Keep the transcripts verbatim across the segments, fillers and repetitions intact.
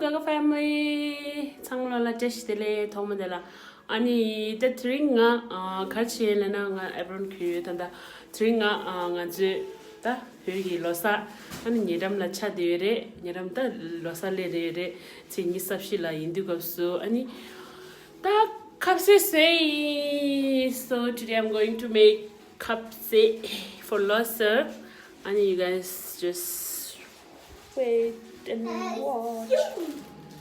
Hello family. ཚང་མ་ལ་བཀྲ་ཤིས་བདེ་ལེགས། ཐོག་མ་དེ་ལ་ཨ་ནི་ད་དེ་རིང་ང་ཨ་ག་རེ་བྱས་ལབ་ན། ང་ཨེབ་རོན་གྱོན་ཡོད། ད་ད་དེ་རིང་ང་ཨ་ང་ཚོའི་ད་བོད་ཀྱི་ལོ་གསར་ཨ་ནི་ཉེ་འགྲམ་ལ་ཆགས་བསྡད་ཡོད་རེད། ཉེ་འགྲམ་ད་ལོ་གསར་སླེབས་བསྡད་ཡོད་རེད། ཚེས་ཉི་ཤུ་རྩ་བཞི་ལ་ཡིན་དུས་སྐབས་སུ་ཨ་ནི་ད་ཁ་ཟས་བཟོས་ཡིན། So today I'm going to make ཁ་ཟས་for ལོ་གསར། ཨ་ནི you guys just wait and watch.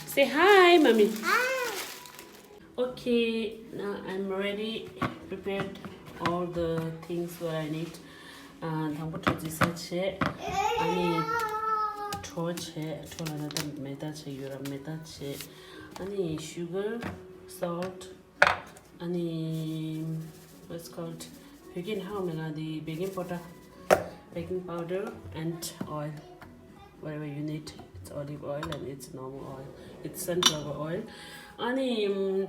Say hi, mommy. Hi. Okay, now I'm ready. Prepared all the things what I need. དང་པོ་གྲོ་རྩི་ས་བྱས། ཨ་ནི་གྲོ་བྱས། གྲོ་ལབ་ན་ད་མེ་ཏོག་བྱས་ཡོད་ར། མེ་ཏོག་བྱས། ཨ་ནི་sugar, salt, ཨ་ནི་what's called, བོད་སྐད་ཧ་གོ་མེད་ང་འདི། baking powder, baking powder and oil, whatever you need. It's olive oil and it's normal oil. It's sunflower oil. ཨ་ནི་ཡ་ང་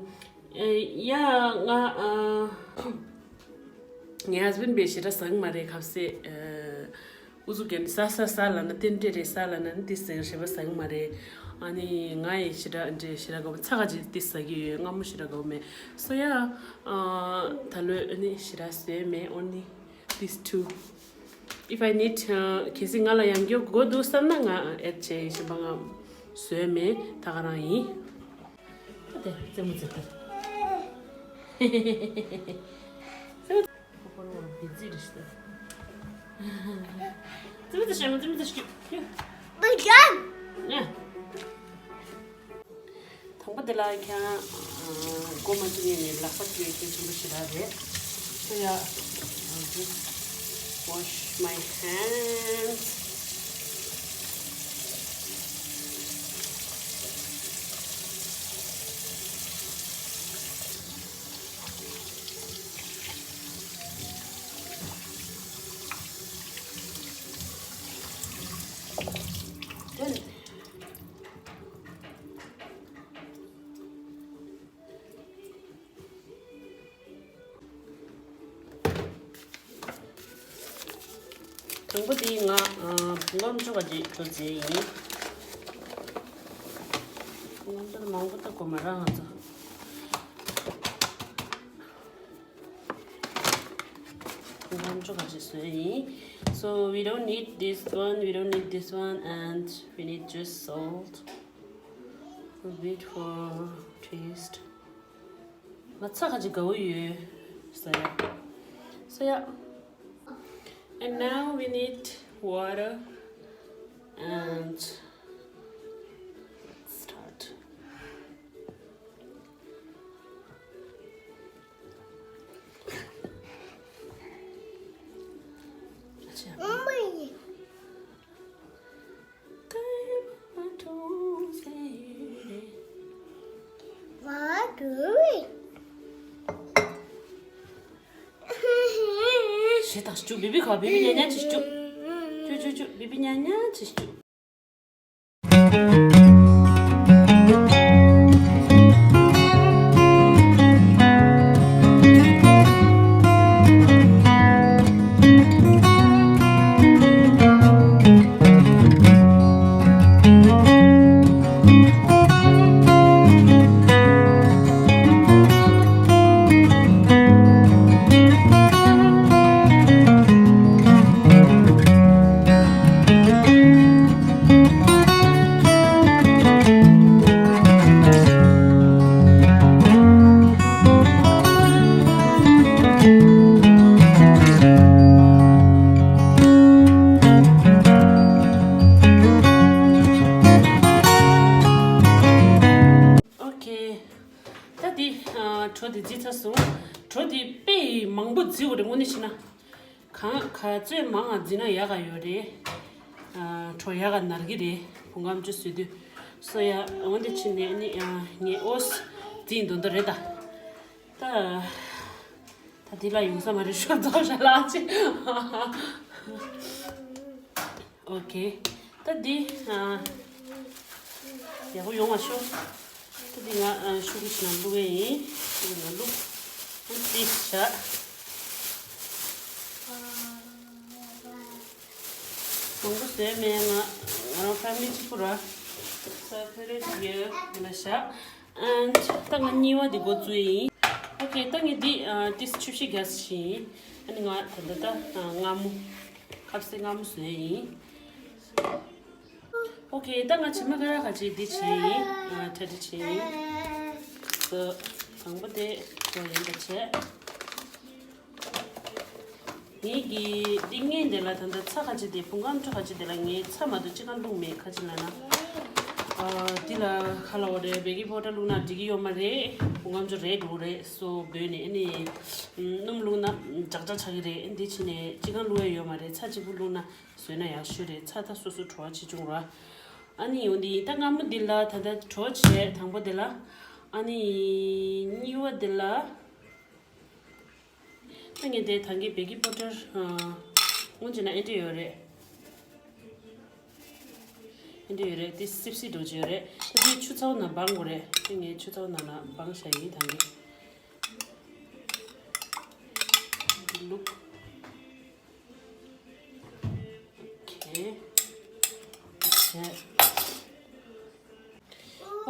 ངའི་husband པས་ཞེ་དྲག་ཟ་གི་མ་རེད་ཁ་ཟས། ཨུ་ཚུགས་རྒྱབ་ནས་ཟ་ཟ་ཟ་ལབ་ན་ཏན་ཏན་རེད། ཟ་ལབ་ན་ནི་དེ་ཟ་རེད་པ། ཟ་གི་མ་རེད། ཨ་ནི་ང་ཡི་ཞེ་དྲག་འདྲེ་ཞེ་དྲག་དགའ་པོ། ཚྭ་ཁ་ཅིག་དེ་ཟ་གི་ཡོད། མངར་མོ་ཞེ་དྲག་དགའ་པོ་མེད། So yeah, ད་ལོ་ཨ་ནི་ཞེ་དྲག་བཟོས་མེད། Only these two. If I need, གལ་སྲིད་ང་ལ་ཡང་སྐྱར་དགོས་འདུག་བསམ་ན་ང་add བྱེད། གཞན་པ་ང་བཟོས་མེད། ད་ག་རང་ཡིན། ད་དེ་རྩེད་མོ་རྩེ་ད། ཁོ་རང་བི་ཛི་རེད་ཤག་ཙི་མི་ཙི་ཤེས་མ་ཙི་མི་ཙི་ཤེས། ཡ། དང་པོ་དེ་ལ་ཁྱེད་རང་སྒོ་མ་བཙུགས་ནས་ལག་པ་བཀྲུས་གལ་ཆེན་པོ་ཞེ་དྲག་རེད། So yeah, I'll just wash my hands. དང་པོ་དེ་ང་ཨ་བུ་ངམ་ཅོ་ག་ཅིག་ཏུ་བྱས་ཡིན། བུ་ངམ་ཅོ་མང་པོ་ལྟ་དགོས་མ་རེད་ང་ཚོ། བུ་ངམ་ཅོ་ག་ཅིག་བཟོས་ཡིན། So we don't need this one, we don't need this one, and we need just salt. A bit for taste. ང་ཚྭ་ཁ་ཅིག་དགའ་པོ་ཡོད། So yeah. So yeah. And now we need water and let's start. ཞེ་དྲག་ཅུ་བི་བི་ཁ་བི་བི་ཉག་ཉག་ཅིག་ཅུ། ཅུ་ཅུ་ཅུ་བི་བི་ཉག་ཉག་ཅིག་ཅུ། Okay. ད་འདི་ཨ་གྲོ་དེ་བརྗེས་ཚར་སོང་། གྲོ་དེ་དཔེ་མང་པོ་བརྫིས་པ་རེད་དངོས་གནས་བྱས་ན། གང་ག་ཚོད་མང་ང་བརྫིས་ན་ཡག་ག་ཡོད་རེད། ཨ་གྲོ་ཡག་ག་ནར་གི་རེད། བུ་ངམ་ཅོ་བཟོས་དུས། So yeah, དངོས་གནས་བྱས་ནས་ནི་ཨ་ངས་ཨོས་བརྫིས་འདོན་འདོན་རེད་ད། ད་ད་འདི་ལ་ཡོང་ས་མ་རེད། ཤོག་རྫོགས་ཤག་ལགས་ཅི། Okay. ད་འདི་ཨ་ཡག་པོ་ཡོང་བ་ཤོག་ད་འདི་ང་ཨ་ཤུ་གུ་ཞིག་ནང་བླུགས་ཡས་ཡིན། ཤུ་གུ་ནང་བླུགས། ཨ་འདི་བཞག་མང་པོ་བཟོས་མེད། ང་ང་རང་ཕ་མི་གཅིག་པུ་ར། ས་ཕེ་རེ་ཡོད་ལ་བཞག and ད་ང་གཉིས་པ་འདི་འགོ་བཙུགས་ཡིན། ཨོ་ཁེ། ད་ངས་འདི་ཨ་ཏིས་ཆུ་བཞི་རྒྱག་ཤིང་། ཨ་ནི་ང་ད་ད་ད་ཨ་མངར་མོ། ཁ་ཟས་མངར་མོ་བཟོས་ཡིན། ཨོ་ཁེ། ད་ང་བྱེ་མ་ཀ་ར་ག་ཅིག་འདི་བྱས་ཡིན། ཨ་གྲ་སྒྲིག་བྱས་ཡིན། སོ། དང་པོ་དེ་ཁོ་ཡིན་པ་བྱས། ངེད་ཀྱིས་འདི་ངས་འདི་ལ་ད་ལྟ་ཚྭ་ཁ་ཅིག་དེ་བུ་སྒམ་ཆུ་ཁ་ཅིག་དེ་ལ་ངས་ཚྭ་མ་གཏོགས་ཅི་གང་བླུགས་མེད། ཁ་ཅིག་ལ་ན། ཨ་འདི་ལ་ཁ་ལ་བ་རེད། བེ་ཀིང་པའུ་ཌར་བླུགས་ན་འགྲིག་གི་ཡོད་མ་རེད། བུ་སྒམ་ཆུ་རེད་འགྲོ་རེད། སོ་བོད་ནས་ཨ་ནི་སྣུམ་བླུགས་ན་འཇག་འཇག་ཆགས་ཀྱི་རེད། འདི་ཕྱི་ནས་ཅི་གང་བླུགས་ཡ་ཡོད་མ་རེད། ཚྭ་གཅིག་པུ་བླུགས་ན་བཟོས་ན་ཡག་ཤོས་རེད། ཚྭ་ད་སོ་སོ་བྲོ་བ་ཆེ་ཆུང་ར། ཨ་ནི་འོ་འདི་ད་མངར་མོ་འདི་ལ་ད་ལྟ་བྲོ་བྱས། དང་པོ་འདི་ལ། ཨ་ནི་གཉིས་པ་འདི་ལ། ད་ངས་དེ་ད་གིན་བེ་ཀིང་པའུ་ཌར་ཨ་སྔོན་བྱས་ན་ཨེ་འདྲ་ཡོད་རེད། ཨེ་འདྲ་ཡོད་རེད། དེ་སིབ་སིབ་འགྲོ་གི་ཡོད་རེད། ད་དེ་ཆུ་ཚ་བོ་ནང་སྦང་དགོས་རེད། དེ་ངས་ཆུ་ཚ་བོ་ནང་ན་སྦང་བཞག་ཡིན། ད་གིན་འདི་བླུགས།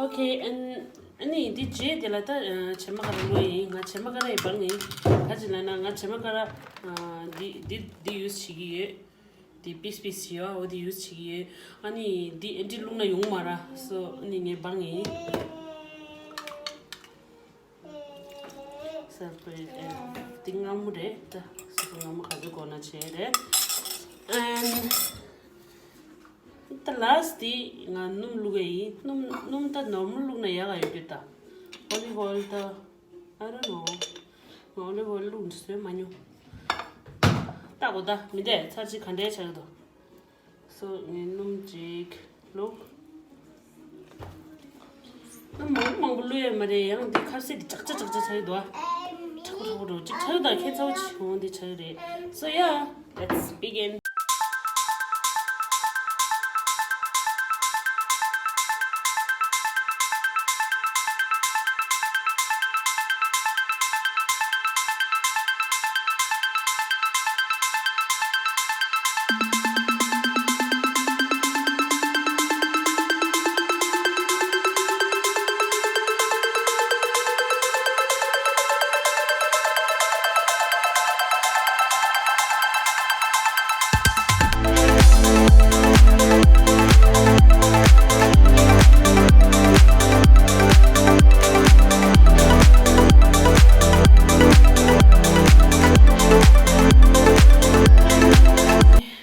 ཨོ་ཁེ། ཨོ་ཁེ། ཨན་ཨ་ནི་འདི་རྗེས་དེ་ལ་ད་ཨ་བྱེ་མ་ཀ་ར་བླུགས་ཡིན། ང་བྱེ་མ་ཀ་ར་ཡི་སྦང་ཡིན། ག་ཅི་ལབ་ན་ང་བྱེ་མ་ཀ་ར་ཨ་འདི་འདི་འདི་ཡུ་སི་བྱེད་ཀྱི་ཡོད། འདི་པིས་པིས་བྱེད་ཡོད། འོ་འདི་ཡུ་སི་བྱེད་ཀྱི་ཡོད། ཨ་ནི་འདི་ཨེ་འདྲ་བླུགས་ན་ཡོང་མ་ར། སོ་ཨ་ནི་ངས་སྦང་ཡིན། སལ་པོ་ཨེ་འདི་མངར་མོ་རེད་ད། སོ་སོ་མངར་མོ་ག་ཚོད་དགོས་ན་བྱས་རེད། ཨན་ད་ལཱ་སི་ཊི་འདི་ང་སྣུམ་བླུགས་ཡ་ཡིན། སྣུམ་སྣུམ་ད་ནོར་མལ་བླུགས་ན་ཡག་ག་ཡོད་རྒྱུ་ད། ཨོ་ལིབ་ཨོ་ཡིལ་ད། I don't know. ང་ཨོ་ལིབ་ཨོ་ཡིལ་བླུགས་འདི་བཟོས་མ་མྱོང་། ལྟ་གོ་ད་མི་འདས་ཚར་གཅིག་ག་འདྲས་ཆགས་ཀྱི་འདུག་སོ་ངས་སྣུམ་གཅིག་བླུགས། སྣུམ་མང་པོ་མང་པོ་བླུགས་ཡོད་མ་རེད། ཡང་འདི་ཁ་ཟས་འདི་ཅག་ཅག་ཅག་ཅག་ཆགས་ཀྱི་འདུག་ཨ། དྲག་པོ་དྲག་པོ་འགྲོ་གཅིག་ཆགས་ཀྱི་འདུག་ཁྱད་མཚར་པོ་ཆེ་འོང་འདི་ཆགས་ཀྱི་རེད། So yeah, let's begin.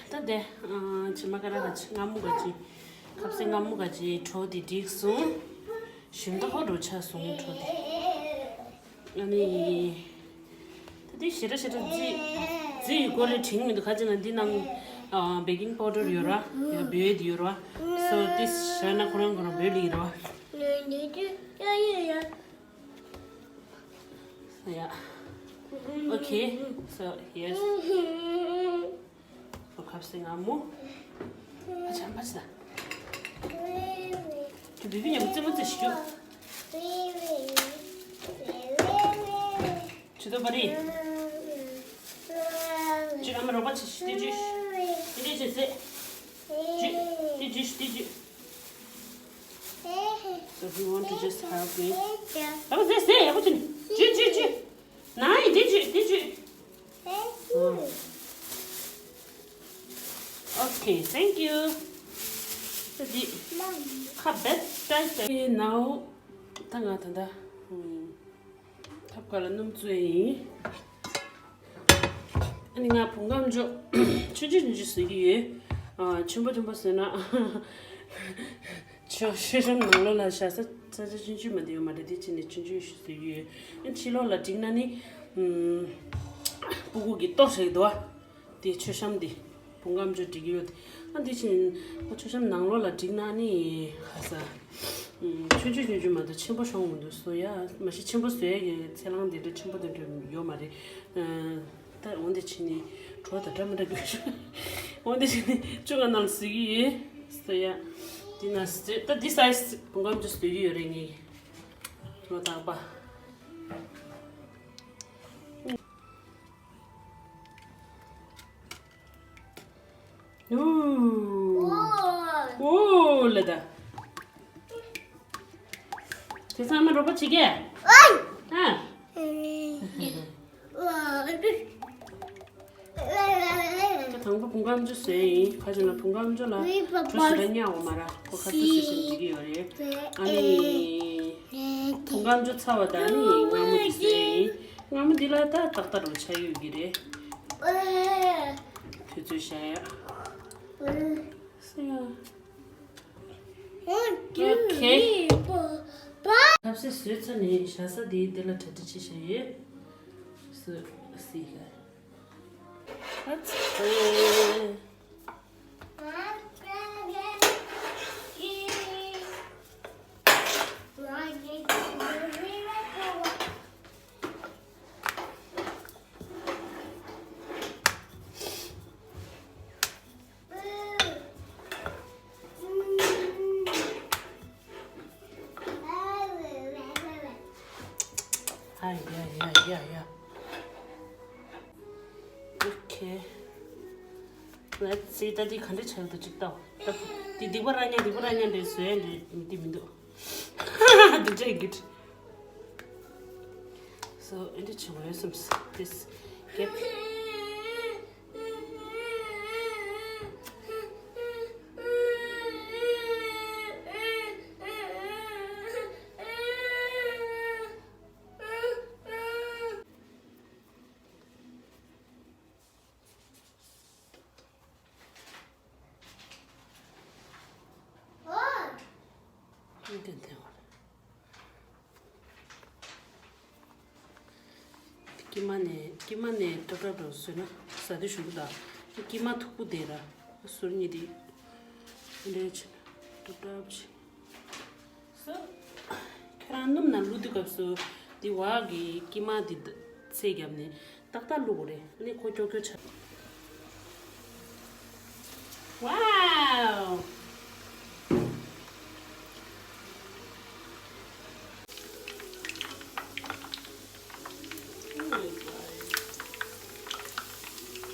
ད་དེ་ཨ་བྱེ་མ་ཀ་ར་ག་ཅི་མངར་མོ་ག་ཅི། ཁ་ཟས་མངར་མོ་ག་ཅི་བྲོ་དེ་འགྲིག་སོང་། ཞིམ་ཏོག་ཏོ་ཆགས་སོང་བྲོ་དེ། ཨ་ནི། ད་དེ་ཞེ་དྲག་ཞེ་དྲག་རྫི་རྫི་ཡི་སྐོར་ལས་དྲན་གྱི་མི་འདུག་ག་ཅི་ན་འདི་ནང་ཨ་བེ་ཀིང་པའུ་ཌར་ཡོད་ར། ཡ་བོད་ཡིག་ཡོད་ར། སོ་དེ་བཞག་ན་ཁོ་རང་ཁོ་རང་བོད་ཡིག་ར། ཡ། Okay, so here's ཁ་ཟས་མངར་མོ། ཨ་ཅག་པ་ཅི་ད། ཁྱོད་བི་བི་ཉམ་པོ་རྩེད་མོ་རྩེ་ཞིག་ཞུ། ཇུས་གཏོགས་པ་རེད། ཇུས་ཨ་མ་རོགས་པ་བྱེད་ཤིག་དེ་ཇུས། དེ་འདྲས་བྱེད་ཟེར། ཇུས། དེ་ཇུས་དེ་ཇུས། So he want to just help me. ཨ་མ་ཟེར་ཟེར་ཡག་པོ་བྱེད། ཇུས་ཇུས་ཇུས། ནའི་དེ་ཇུས་དེ་ཇུས། Okay, thank you. ད་འདི་ཁ་བེད་ཏྲ་ཏྲ། Now ད་ང་ད་ད་ཐབ་ཀ་ལ་སྣུམ་བཙོས་ཡིན། ཨ་ནི་ང་བུ་སྒམ་ཆུ་ཆུང་ཆུང་ཆུང་ཆུང་བཟོ་གི་ཡོད། ཨ་ཆེན་པོ་ཆེན་པོ་བཟོས་ན། ཆུ་ཤེལ་སྒམ་ནང་ལོགས་ལ་བཞག་ས་ས་ཆ་ཆུང་ཆུང་མ་དེ་ཡོད་མ་རེད། དེ་ཕྱི་ནས་ཆུང་ཆུང་ཞིག་བཟོ་གི་ཡོད། ཨ་ཕྱི་ལོགས་ལ་བསྒྲིགས་ན་ནི། ཨམ། སྤུ་གུ་གི་ལྟོ་ཞིག་འདུག་བ། དེ་མཆོད་བཤམས་དེ་བུ་སྒམ་ཆུ་སྒྲིག་གི་ཡོད་དེ། ཨ་འདི་ཕྱིན་ཁོ་མཆོད་བཤམས་ནང་ལོགས་ལ་བསྒྲིགས་ན་ནི་ཁ་ས་ཨམ། ཆུང་ཆུང་ཆུང་ཆུང་མ་གཏོགས་ཆེན་པོ་ཤོང་མི་འདུག་སོ་ཡ། མ་གཞི་ཆེན་པོ་བཟོ་ཡ་གི་ཚེ་ལང་དེ་འདྲ་ཆེན་པོ་དེ་འདྲ་ཡོད་མ་རེད། ཨ་ད་འོ་འདི་ཕྱིན་ནི་གྲོ་དང་འདྲ་མི་འདྲ་དགོས་ཤག་འོ་འདི་ཕྱིན་ནི་བཅོ་ལྔ་ནང་ལ་བཟོ་གི་ཡོད་སོ་ཡ། འདི་ན་ད་འདི་སའི་ཛི་བུ་སྒམ་ཆུ་བཟོ་གི་ཡོད་རེད་ངས། ལོ་རྟག་པ། ཨོ། ཨོ་ལེ་ད། དེ་ཚང་མ་རོགས་པ་བྱེད་ཀྱི། ཨ། ཁྱེད་དང་པོ་བུ་ག་ཨམ་ཅོག་བཟོས་ཡིན། ཁ་ཅིག་ལ་བུ་ག་ཨམ་ཅོག་ལ་གྲོ་ཞིག་ལ་ཉག་འོ་མ་ར་ཁོ་ཁ་ཚུགས་སི་ཞིག་འཇིག་གི་ཡོད་རེད། ཨ་ནི་བུ་ག་ཨམ་ཅོག་ཚ་བ་དང་ནི་མངར་མོ་དེ་བཟོས་ཡིན། མངར་མོ་འདི་ལ་ད་ཏག་ཏག་རོ་ཆ་ཡོད་ཀྱི་རེད། དུས་ཚོད་བཞག་ཡ། སེ་ཡ། ཨོ་ཁེ། ཐབ་སེ་བཟོས་ཚར་ནས་བཞག་ས་དེའི་དེ་ལ་གྲ་སྒྲིག་བྱས་བཞག་ཡོད། སུ་སི་ཧ། ཨ་ཙི། ཨ་ཡ་ཡ་ཡ་ཡ། Okay. Let's see. ད་འདི་ག་འདྲ་བྱས་འདུག་ཅིག་ལྟ། ད་འདི་སྡིག་པ་ར་ཉག་སྡིག་པ་ར་ཉག་འདྲ་བཟོས་འདྲ་མི་འདི་མི་འདུག་འདི་འདྲ་གི། So འདི་འདྲ་བྱེད་དགོས་ཡོད་བསམས། This gap. དཀྱིལ་མ་ནས་དཀྱིལ་མ་ནས་ཏོག་ཏོག་བཟོས་ན་ཟ་དུས་ཞུམ་པོ་དང་། དཀྱིལ་མ་མཐུག་པོ་དེ་ར་ཟུར་གཉིས་དེ་འདྲ་བྱས་ན་ཏོག་ཏོག་བྱས། སོ། ཁྱེད་རང་སྣུམ་ནང་བླུགས་དུས་སྐབས་སུ་འདི་བག་གི་དཀྱིལ་མ་འདི་ཚད་བརྒྱབ་ནས་ཏག་ཏག་བླུགས་དགོས་རེད། ཨ་ནི་ཁོ་ཀྱོག་ཀྱོག་ཆགས། Wow!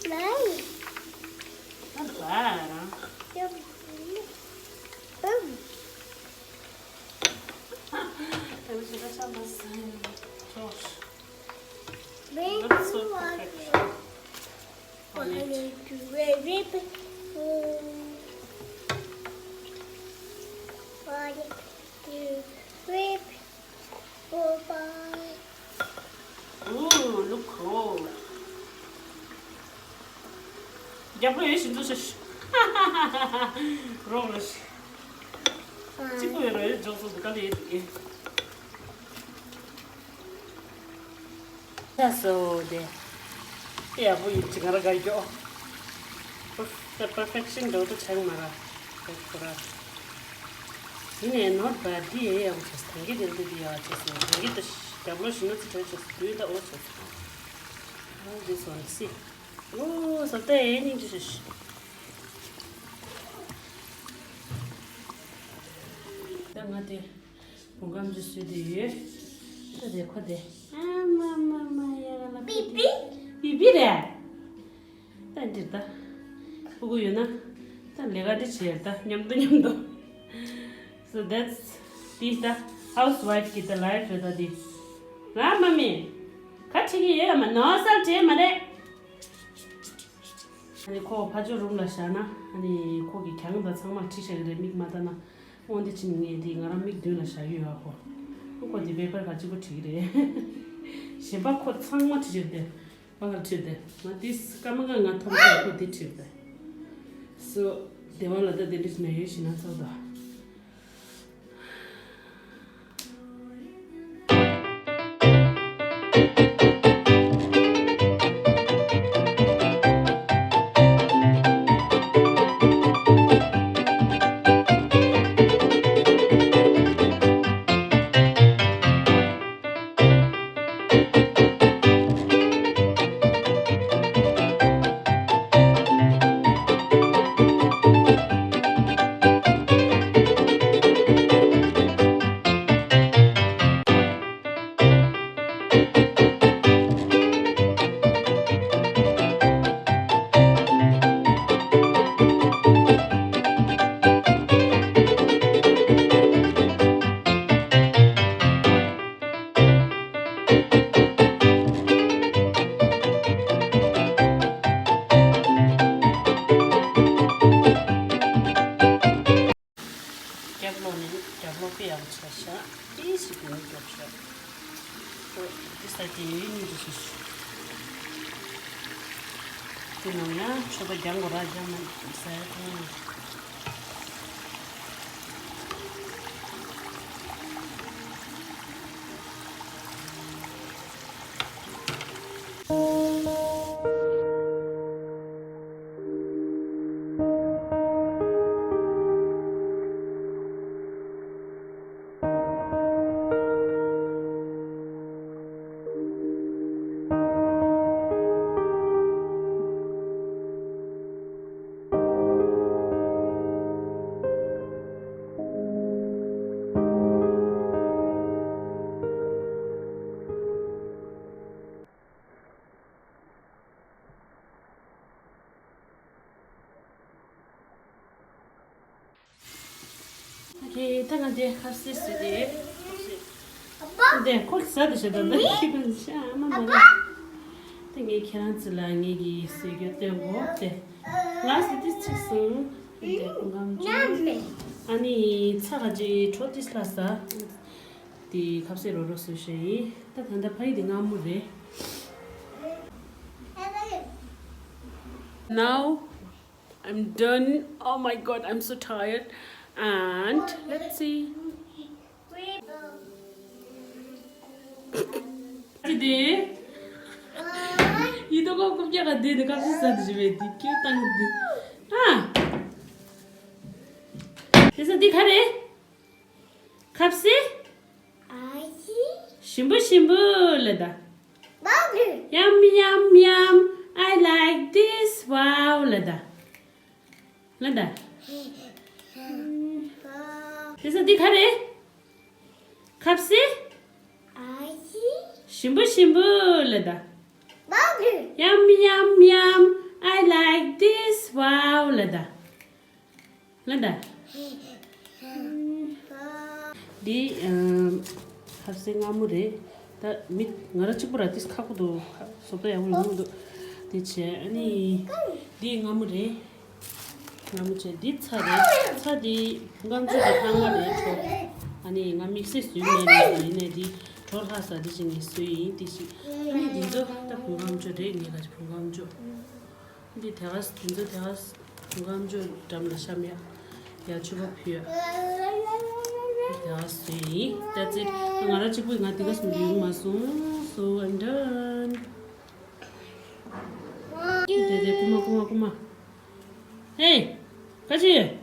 Nice. Not bad, huh? Yum. Mm. Josh. Looks so perfect. Wanted to rape it. Wanted to rape. Bye-bye. Ooh, look cool. རྒྱབ་ལོགས་ཡོད་ཤིན་ཏུ་ཤ་ཤ། རོགས་རེད། གཅིག་པོ་ཡོད་ར་ཡོད་འཇོག་སོང་དུ་ག་ལ་ཡོད་དུ་ཨེ། ཡ་སོ་དེ། ཡག་པོ་ཡིན་གཅིག་ང་ར་དགའ་སྐྱོ། perfection འགྲོ་དུ་ཆགས་མ་ར། ཁོ་ར། ཡིན་ནའི་not bad འདི་ཡ་ཡག་པོ་བྱས། ཐང་གི་དེ་འདི་འདི་ཡག་བྱས་སོང་། ཐང་གི་དེ་རྒྱབ་ལོགས་ཞིག་ན་ཚི་དྲོད་བྱས་སོང་། དུས་ད་འོ་བྱས་སོང་། འོ་འདི་སོང་སི། འོ་སོ་ཏེ་ཡེ་སྙིང་རྗེ་ཤོས། ད་ང་དེ། བུ་ག་ཨམ་ཅོག་བཟོས་དེ་ཡོད། ད་དེ་ཁོ་དེ། ཨ་མ་མ་མ་ཡ་ལ་ལ། པི་པི། པི་པི་རེད། ད་འདིར་ད། ཕྲུ་གུ་ཡོད་ན། ད་ལས་ཀ་འདི་བྱེད་ད་མཉམ་དུ་མཉམ་དུ། So that's this the housewife གི་the life རེད་ད་འདི། ར་མ་མི། ཁ་ཁྲིག་གི་ཡོད་མ་ནོ་སལ་བྱེད་མ་རེད། ཨ་ནི་ཁོ་ཕ་ཇོ་རུམ་ལ་བཞག་ན། ཨ་ནི་ཁོ་གི་གྱང་དང་ཚང་མ་ཁྲིད་བཞག་གི་རེད། མིག་མ་ལྟ་ན། འོ་འདི་ཕྱིན་ངས་འདི་ང་རང་མིག་མདུན་ལ་བཞག་ཡོད་ཨ་ཁོ། ཨ་ཁོ་འདི་བེ་པར་ག་གཅིག་པོ་ཁྲིད་ཀྱི་རེད། གཞན་པ་ཁོ་ཚང་མ་ཁྲིད་ཀྱི་རེད། བ་ག་ཁྲིད་དེ། ང་འདི་སྐར་མ་ལྔ་ང་ཐོབ་ཚེ་ཁོ་འདི་ཁྲིད་དེ། སོ། བདེ་བ་ལ་ད་དེ་འདྲ་ཞིག་ན་ཡོད་ཞིག་ན་ཚོགས་དང་། ཡག་ལོ་པི་ཡག་ཆ་ཤ་ཏི་ཞིག་གི་མི་རྒྱོབ་ཤོག་འདི་ས་དེ་ཡོད་ནི་འདི་ཞིག་དེ་ནང་ཡང་ཆོ་པ་རྒྱང་གོ་ར་རྒྱང་མ་ཟ་ཡ་དེ། ཨོ་ཁེ། ད་ང་དེ་ཁ་ཟས་ཟོས་ཏེ། དེ་ཁོ་ཟ་དེ་བྱེད་དང་། ད་ཁྱི་ཕན་ཤ་ཨ་མ་མ་རེད། དེ་ངས་ཁྱེད་རང་ཚོ་ལ་ངེད་ཀྱི་ཟས་གོས་སྟོན་གོ་དེ། ལགས་སོ། དེ་ཚིག་སོང་། དེ་ཁོང་ཁམ་ཅུ། ཨ་ནི་ཚ་ག་ཅི་གྲོ་ཏིས་ལ་ཟ། དེ་ཁ་ཟས་རོ་རོ་བཟོས་ཤེས་ཡིན། ད་ད་ལྟ་ཕ་ཡི་དེ་སྔ་མོ་རེད། Now I'm done. Oh my god, I'm so tired. And let's see. ཅི་དེ། ཡི་དོ་ཀོ་ཀུབ་ཀྱ་ག་དེ་དེ་ཀ་ཕི་ས་དེ་ཞི་བེ་དེ་ཀྱུ་ཏང་དེ། ཨ། དེ་ས་དེ་ག་རེ། ཁ་ཟས། ཨ་ཡི། ཞིམ་པོ་ཞིམ་པོ་ལ་ད། Yum, yum, yum. I like this. Wow ལ་ད། ལ་ད། དེ་ས་འདི་ག་རེ། ཁ་ཟས། ཨ་ཡི། ཞིམ་པོ་ཞིམ་པོ་ལ་ད། Yum, yum, yum. I like this. Wow ལ་ད། ལ་ད། འདི་ཁ་ཟས་སྔ་མོ་རེད། ད་མི་ང་རང་གཅིག་པུ་ར་ཏིས་ཁག་པོ་འདུག་བཟོ་ལྟ་ཡག་པོ་ཡོང་གི་འདུག་དེ་བྱས་ཨ་ནི་འདི་སྔ་མོ་རེད། སྔ་མོ་བྱས་འདི་ཚྭ་རེད། ཚྭ་འདི་ཀུ་ཀམ་ཆུ་གི་ལྷག་མ་རེད་གྲོ། ཨ་ནི་ང་དམིགས་བསལ་བཟོས་མེད་ལ་ཡིན་ནའི་འདི་གྲོ་ལྷག་ས་འདི་བྱས་ངས་བཟོས་ཡིན། དེ་བྱས་ཨ་ནི་འདི་ཚོ་ད་ཀུ་ཀམ་ཆུ་རེད། ངས་ག་ཅི་ཀུ་ཀམ་ཆུ། འདི་དེ་ག་དེ་ཚོ་དེ་ག་ཀུ་ཀམ་ཆུ་འགྲམ་ལ་བཤམས་ཡ། ཡ་ཆུ་བ་ཕུལ་ཡ། དེ་ག་བཟོས་ཡིན། That's it. ང་རང་གཅིག་པུ་ང་དེ་ག་སུ་ཡོང་མ་སོང་། So I'm done. དེ་དེ་ཀུ་མ་ཀུ་མ་ཀུ་མ། Hey ཀ་ཅི།